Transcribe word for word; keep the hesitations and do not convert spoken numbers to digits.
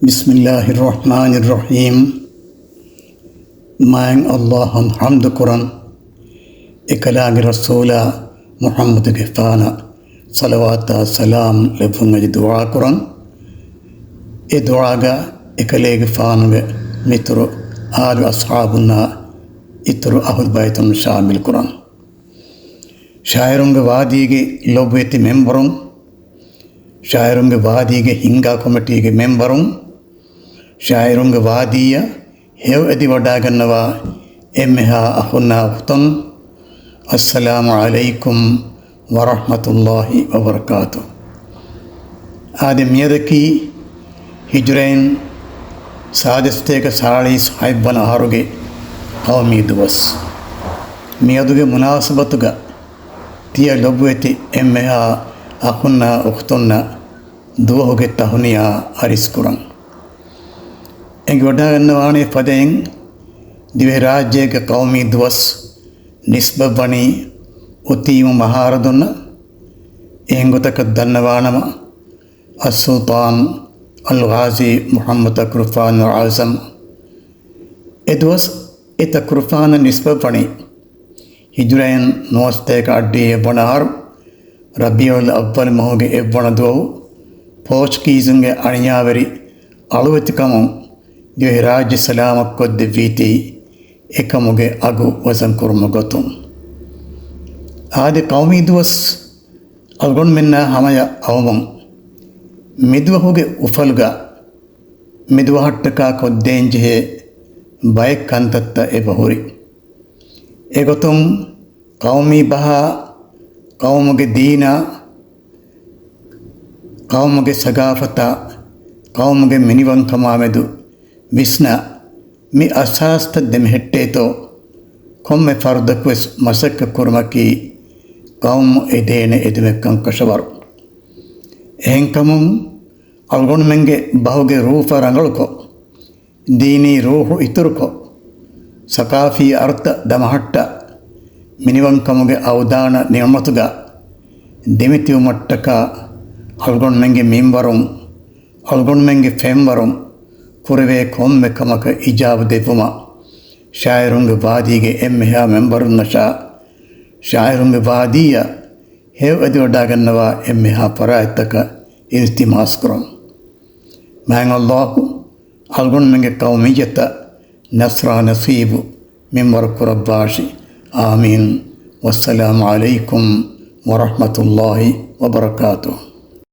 ބިސްމިއްލާހިއްރަޙްމާނިއްރަޙީމް. މާތް ﷲ އަށް ޙަމްދު ކުރަން، އެކަލާނގެ ރަސޫލާ މުޙައްމަދުގެ ފާނަށް ޞަލަވާތާ ސަލާމް ލެއްވުން އަދި ދުޢާ ކުރަން. އެ ދުޢާގަ އެކަލޭގެފާނުގެ މިތުރު އާލު އަޞްޙާބުންނާ އިތުރު އަހުލު ބައިތުން ޝާމިލް ކުރަން. ޝާއިރުންގެ ވާދީގެ ލޮބުވެތި މެންބަރުން، ޝާއިރުންގެ ވާދީގެ ހިންގާ ކޮމިޓީގެ މެންބަރުން، ޝާއިރުންގެ ވާދީއަށް ހެޔޮ އެދިވަޑާގަންނަވާ އެންމެހާ އަޚުންނާ އުޚްތުން، އައްސަލާމު ޢަލައިކުމް ވަރަޙްމަތުﷲި ވަބަރަކާތު. އާދެ، މިއަދަކީ ހިޖުރައިން ސާދަސްތޭކަ ސާޅީސް ހަތްވަނަ އަހަރުގެ ޤައުމީ ދުވަސް. މިއަދުގެ މުނާސަބަތުގަ ތިޔަ ލޮބުވެތި އެންމެހާ އަޚުންނާ އުޚްތުންނަށް ދުވަހުގެ ތަހުނިޔާ އަރިސް ކުރަން. އެނގިވަޑާގަންނަވާނެ ފަދައިން، ދިވެހިރާއްޖޭގެ ޤައުމީ ދުވަސް ނިސްބަތްވަނީ އޮތީމު މަހާރަދުންނަށް، އެހެން ގޮތަކަށް ދަންނަވާނަމަ، އައްސުލްޠާން އަލްޣާޒީ މުޙައްމަދު ތަކުރުފާނުލް އަޢުޒަމް. އެ ދުވަސް އެ ތަކުރުފާނަށް ނިސްބަތްވަނީ ހިޖުރައިން ނުވަސްތޭކަ އަށްޑިހަ އެއްވަނަ އަހަރު ރަބީޢުލް އައްވަލް މަހުގެ އެއްވަނަ ދުވަހު ޕޯޗުގީޒުންގެ އަނިޔާވެރި އަޅުވެތިކަމުން ދިވެހިރާއްޖެ ސަލާމަތްކޮށްދެއްވީތީ އެކަމުގެ އަގު ވަޒަންކުރުމުގެ ގޮތުން. އާދެ، ޤައުމީ ދުވަސް އަޅުގަނޑުމެންނާ ހަމަޔަށް އައުމުން، މިދުވަހުގެ އުފަލުގަ މިދުވަހަށްޓަކާ ކޮށްދޭންޖެހޭ ބައެއް ކަންތައްތައް އެބަހުރި. އެގޮތުން، ޤައުމީ ބަހާ، ޤައުމުގެ ދީނާ، ޤައުމުގެ ސަގާފަތާ، ޤައުމުގެ މިނިވަންކަމާމެދު ވިސްނާ، މި އަސާސްތައް ދެމެހެއްޓޭތޯ، ކޮންމެ ފަރުދަކުވެސް މަސައްކަތްކުރުމަކީ ޤައުމު އެދޭނެ އެދުމެއްކަން ކަށަވަރު. އެހެންކަމުން، އަޅުގަނޑުމެންގެ ބަހުގެ ރޫފަ ރަނގަޅުކޮށް، ދީނީ ރޫޙު އިތުރުކޮށް، ސަޤާފީ އަރްތަ ދަމަހައްޓާ، މިނިވަންކަމުގެ އަވްދާނަށް ނިޢުމަތުގަ ދެމިތިބުމަށްޓަކާ، އަޅުގަނޑުމެންގެ މިންވަރުން، އަޅުގަނޑުމެންގެ ފެންވަރުން ކުރެވޭ ކޮންމެ ކަމަކަށް އިޖާބަ ދެއްވުމަށް، ޝާއިރުންގެ ވާދީގެ އެންމެހާ މެންބަރުންނަށާ، ޝާއިރުންގެ ވާދީއަށް ހެޔޮ އެދިވަޑާގަންނަވާ އެންމެހާ ފަރާތްތަކަށް އިލްތިމާސް ކުރަން. މާތް ﷲ އަޅުގަނޑުމެންގެ ޤައުމިއްޔަތަށް ނަޞްރާ ނަޞީބު މިންވަރު ކުރައްވާށި. އާމީން. ވައްސަލާމު ޢަލައިކުމް ވަރަޙްމަތުﷲި ވަބަރަކާތުހު.